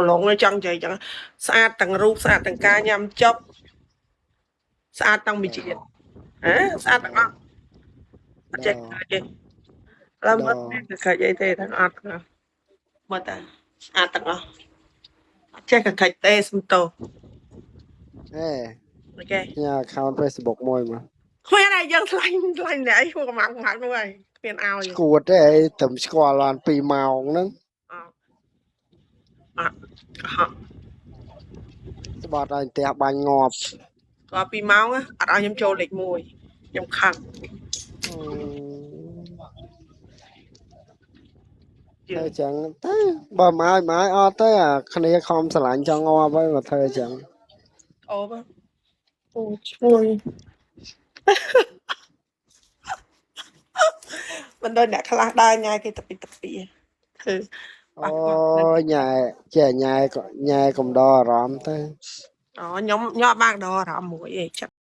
ឡងចង់និយាយចឹងស្អាតទាំងរូបស្អាតទាំងការញ៉ាំចប់ស្អាតតាំងពីជាតិហ៎ស្អាតទាំងអស់អត់ចេះខ្លាចទេឡើយមើលតែខ្លាចអីទេទាំងអត់មើលតែស្អាតទាំងអស់អត់ចេះកខាច់ទេសំទោស អេ អូខេ ញ៉ា account Facebook មួយមក គ្មានអីយើងថ្លាញ់ថ្លាញ់អ្នកអីឈ្មោះកម្មាំកម្មាំនោះហើយគ្មានឲ្យ ស្គួតទេអីត្រឹមស្គាល់បាន2ម៉ោងហ្នឹង អត់អត់កុហក ស្បត់ឲ្យផ្ទះបាញ់ងាប់ ក៏2ម៉ោងអត់ឲ្យខ្ញុំចូលលេខ1ខ្ញុំខឹង ធ្វើចឹងទៅបើម៉ាយម៉ាយអត់ទេអាគ្នាខំស្រឡាញ់ចង់ងាប់ហើយមកធ្វើចឹង អូបអូឈ្ងុយមិនដូចអ្នកខ្លះដើរញ៉ាយគេតពីតពីធ្វើ អូញ៉ែចេះញ៉ែក៏ញ៉ែកំដរអារម្មណ៍ទៅ អូខ្ញុំខ្ញុំអត់បានដល់អារម្មណ៍មួយឯងចិត្ត